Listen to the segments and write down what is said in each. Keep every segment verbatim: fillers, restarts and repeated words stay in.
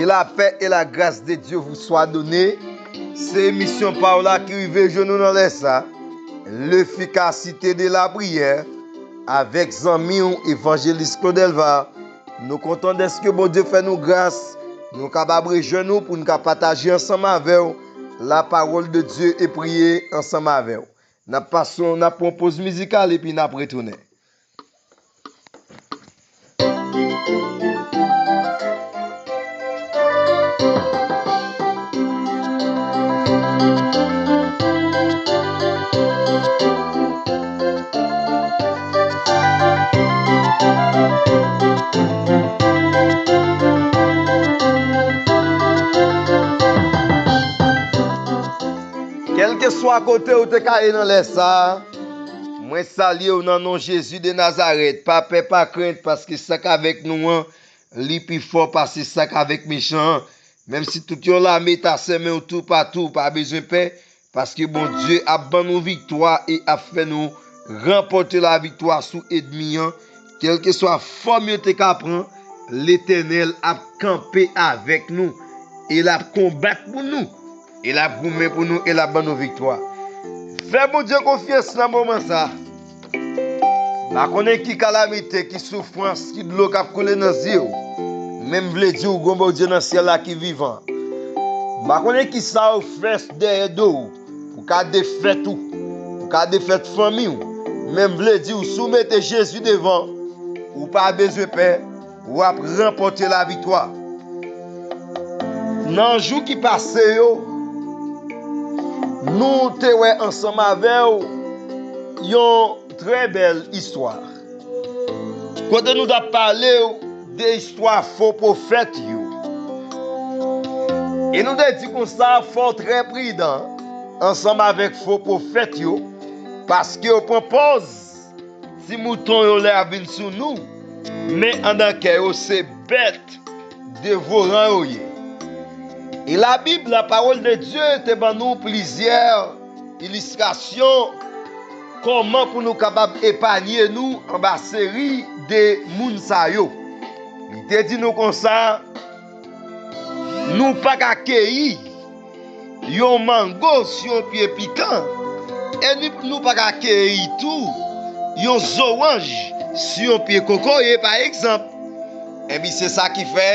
La paix et la grâce de Dieu vous soit donnée. Se emisyon pa w la ki rive jwenn nou nan lè sa. L'efficacité de la prière avèk zanmi w, Evanjelis Claude Elva. Nou kontan dèske Bondye fè nou gras, nou kapab rejwenn ou pou n ka pataje ansanm avè w la parole de Dieu e priye ansanm avè w. N ap pase, n ap pran yon poz mizikal epi n ap retounen. Kèlkeswa kote ou te ka ye nan lè sa a, mwen salye w nan non Jezi de Nazarèt. Pa pè, pa krent, paske sa k avèk nou an, li pi fò pase sa k avèk mechan an. Menm si tout yon lame ta sèmen w toupatou, pa bezwen pè, paske Bondye ap ban nou viktwa e ap fè nou ranpòte laviktwa sou ènmi an. Kèlkeswa fòm yo te ka pran, Letènèl ap kanpe avèk nou e l ap konbat pou nou. E l ap goumen pou nou e l ap ban nou viktwa. Fè Bondye konfyans nan moman sa a. M pa konnen ki kalamite, ki soufrans, ki dlo k ap koule nan zye w, men m vle di w gon Bondye nan syèl la ki vivan. M pa konnen ki sa w fè dèyè do w pou ka defèt ou, pou ka defèt fanmi w, men m vle di w, si w mete Jezi devan, ou pa bezwen pè, w ap ranpòte laviktwa. Nan jou ki pase yo, nou te wè ansanm avè w yon trè bèl istwa, kote nou t ap pale w de istwa fo pwofèt yo. E nou te di konsa, fò w trè pridan ansanm avèk fo pwofèt yo, paske yo pran pòz ti mouton yo lè y ap vin sou nou, men anndan kè yo se bèt devoran yo ye. E Labib, la parole de Dieu, te ban nou plizyè ilistrasyon kòman pou nou kapab epanye nou anba seri de moun sa yo. Li te di nou konsa, nou pa ka keyi yon mango sou yon pye pikan, e ni nou pa ka keyi tou yon zoranj sou yon pye kokoye, pa egzanp. Ebyen, se sa ki fè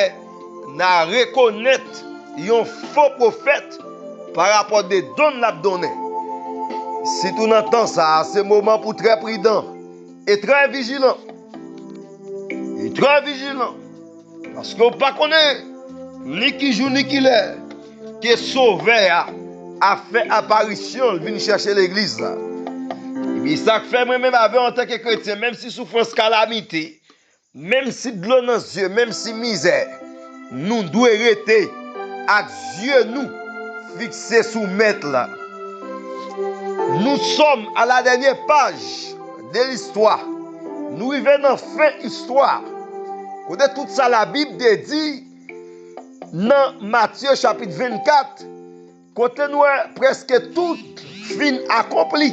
n a rekonèt yon fo pwofèt pa rapò de don l ap donnen. Sitou nan tan sa a, se moman pou trè pridan e trè vijilan. E trè vijilan. Paske w pa konnen ni ki jou ni ki lè ke Sovè a ap fè aparisyon l vin chèche legliz la. Ebyen, sa k fè mwen menm avè w antanke kretyen, menm si soufrans, kalamite, menm si dlo nan zye, menm si mizè, nou dwe rete ak zye nou fikse sou Mèt la. Nous sommes à la dernière page de l'histoire. Nou rive nan fen istwa, kote tout sa Labib te di nan Matye chapit vennkat, kote nou wè prèske tout fin akonpli.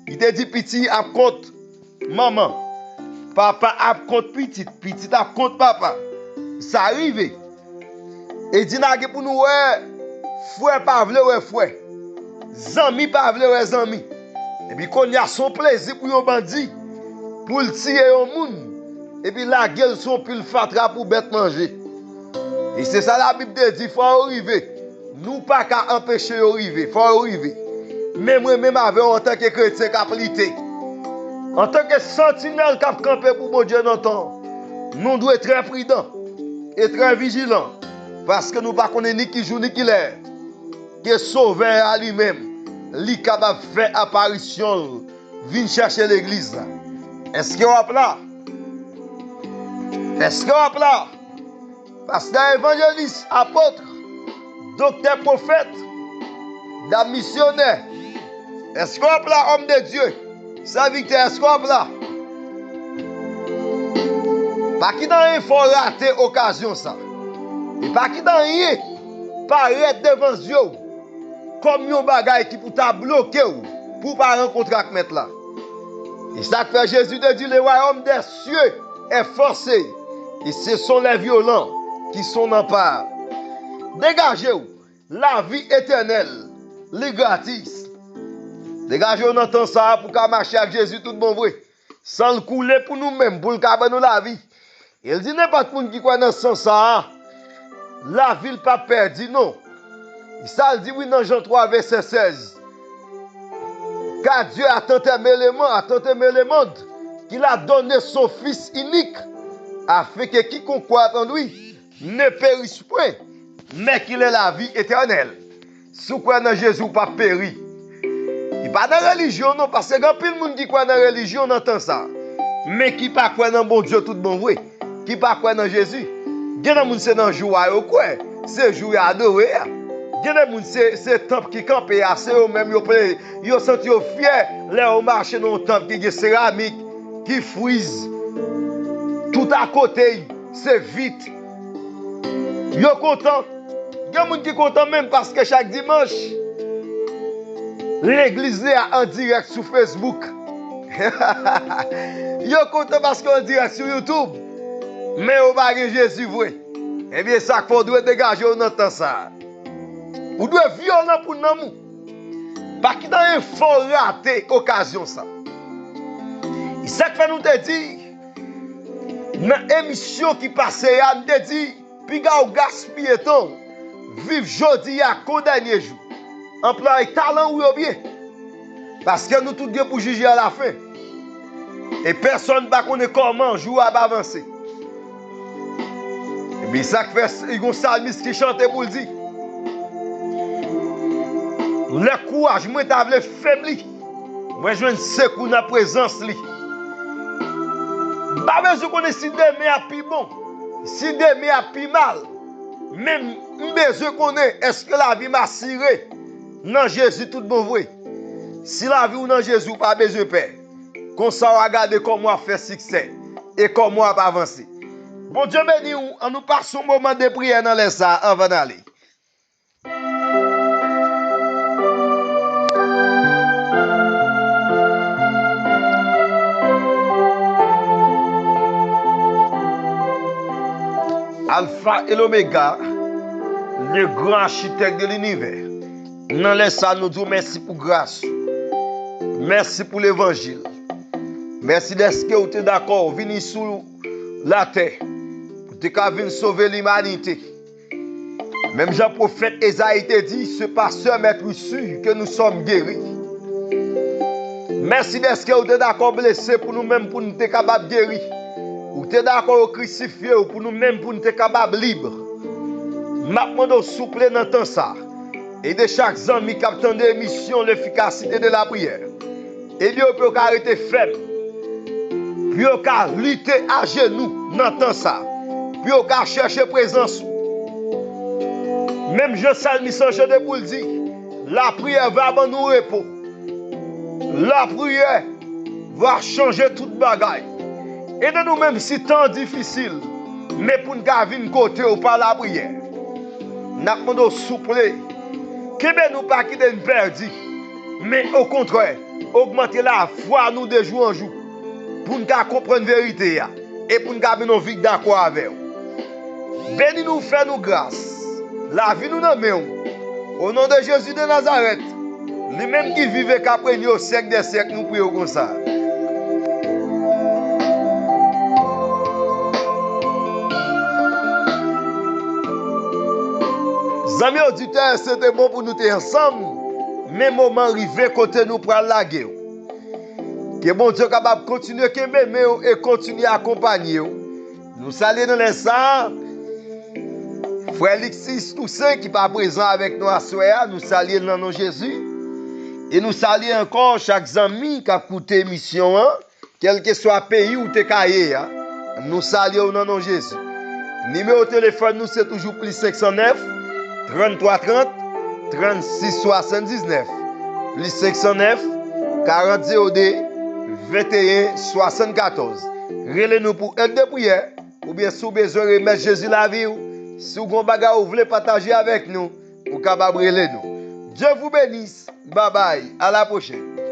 Li te di piti ap kont manman, papa ap kont pitit, pitit ap kont papa. Sa rive. E di n a gen pou nou wè, frè pa vle wè frè, zanmi pa vle wè zanmi. Epi kounye a, se yon plezi pou yon bandi pou l tiye yon moun, epi lage l sou yon pil fatra pou bèt manje. E se sa Labib te di, fò yo rive. Nou pa ka anpeche yo rive, fò yo rive. Men mwen menm avè w, antanke kretyen k ap lite, antanke santinèl k ap kanpe pou Bondye nan tan, nou dwe trè pridan e trè vijilan, paske nou pa konnen ni ki jou ni ki lè ke Sovè a li menm, li kapab fè aparisyon l vin chèche legliz la. Èske w ap la? Èske w ap la? Pastè, evanjelis, apot, doktè, pwofèt, dam misyonè, èske w ap la, òm de Dye, sèvitè, èske w ap la? Pa kite anyen fè w rate okazyon sa. E pa kite anyen parèt devan zye w kòm yon bagay ki pou ta bloke w pou w pa rankontre ak Mèt la. E sa k fè Jezi te di, le royaume des cieux est forcé, et ce sont les violents qui sont emparés. Degaje w. Lavi etènèl, li gratis. Degaje w nan tan sa a pou w ka mache ak Jezi tout bon vre. San l koule pou nou menm, pou l ka ban nou lavi. E l di nenpòt moun ki kwè nan san sa a, lavi l p ap pèdi non. E sa l di wi nan Jan twa vèsè sèz. Car Dieu a tant aimé le monde, a tant aimé le monde, qu'il a donné son Fils unique, afin que quiconque croit en lui ne périsse point, mais qu'il ait la vie éternelle. Si w kwè nan Jezi, w p ap peri. Li pa nan relijyon non, paske gen anpil moun ki kwè nan relijyon nan tan sa, men ki pa kwè nan Bondye tout bon vre, ki pa kwè nan Jezi. Gen nan moun se nan jou a yo kwè, se jou y adore a. Gen de moun se, se tanp ki kanpe a, se yo menm yo ple, yo santi yo fyè lè yo mache nan yon tanp ki gen seramik, ki friz, tout akote y se vit. Yo kontan. Gen moun ki kontan menm paske chak dimanch, legliz li a an dirèk sou Facebook. Yo kontan paske an dirèk sou YouTube. Men yo pa gen Jezi vre. Ebyen, sa k fè w dwe degaje w nan tan sa a. Ou dwe vyolan pou nanm ou. Pa kite anyen fè w rate okazyon sa. E sa k fè nou te di, nan emisyon ki pase a, nou te di, piga w gaspiye tan w, viv jodi a kon dènye jou. Anplwaye talan w yo byen. Paske nou tout gen pou jije alafen. E pèsonn pa konnen kòman jou a ap avanse. Ebyen, sa k fè s-, yon salmis ki chante pou l di, lè kouraj mwen ta vle febli, mwen jwenn sekou nan prezans li. M pa bezwen konnen si demen ap pi bon, si demen ap pi mal, men m bezwen konnen èske lavi m asire nan Jezi tout bon vre. Si lavi w nan Jezi, w pa bezwen pè. Konsa w a gade kòman w ap fè siksè e kòman w ap avanse. Bondye beni w. An nou pase yon moman de priyè nan lè sa a anvan n ale. Alfa e Lomega, le grand architecte de l'univers. Nan lè sa, nou di w mèsi pou gras ou. Mèsi pou levanjil. Mèsi dèske ou te dakò vini sou latè pou te ka vin sove limanite. Menm jan pwofèt Ezayi te di, c'est par ce maître sûr que nous sommes guéris. Mèsi dèske ou te dakò blese pou nou menm pou nou te kapab geri. Ou te dakò yo krisifye w pou nou menm pou nou te kapab lib. M ap mande w souple nan tan sa, ede chak zanmi k ap tande emisyon L'Efficacité de la Prière. Ede yo pou yo ka rete fèm, pou yo ka lite ajenou nan tan sa, pou yo ka chèche prezans ou. Menm jan salmis lan chante pou l di, lapriyè va ban nou repo. Lapriyè va chanje tout bagay. Ede nou menm si tan an difisil, men pou n ka vin kote w pa lapriyè. N ap mande w souple, kenbe nou pa kite n pèdi, men okontrè, ogmante lafwa nou de jou an jou, pou n ka konprann verite a, e pou n ka vin yon vi dakò avè w. Beni nou, fè nou gras. Lavi nou nan men w. O non de Jezi de Nazarèt, li menm ki viv e k ap renye o syèk dè syèk, nou priye w konsa. Zanmi oditè, se te bon pou nou te ansanm, men moman rive kote nou pral lage w. Ke Bondye kapab kontinye kenbe men w e kontinye akonpanye w. Nou salye nan lè sa a frè Lixis Toussaint ki pa prezan avèk nou aswè a. Nou salye l nan non Jezi. E nou salye ankò chak zanmi k ap koute emisyon an, kèlkeswa peyi w te ka ye a. Nou salye w nan non Jezi. Nimewo telefòn nou se toujou plis senk san nèf, tranntwa trant, trannsis swasanndiznèf, plis senk san nèf, karant zewo de, venteyen swasannkatòz. Rele nou pou èd de priyè, oubyen si w bezwen remèt Jezi lavi w, si w gen yon bagay ou vle pataje avèk nou, ou kapab rele nou. Dieu vous bénisse. Bye bye. À la prochaine.